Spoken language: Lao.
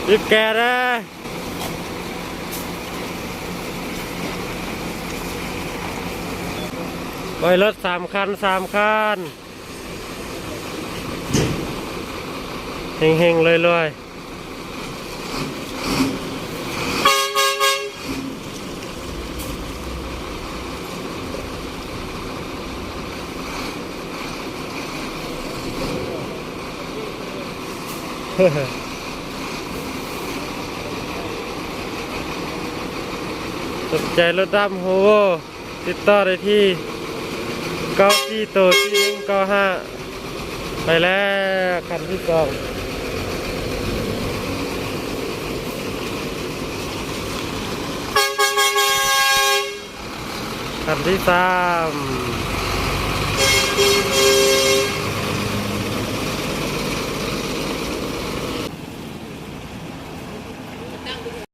ບີບແກເດີ້. ໄວ້ລົດສາມຄັນ ສາມຄັນ. ເຮັງໆ ລວຍໆ. ສົນໃຈລົດດຳ ໂຮໂວ ຕິດຕໍ່ໄດ້ທີ່ ເກົ້າສີ່ໂຕສີ່ໜຶ່ງເກົ້າຫ້າ. ໄປແລ້ວ ຄັນທີສອງ. ຄັນທີສາມ.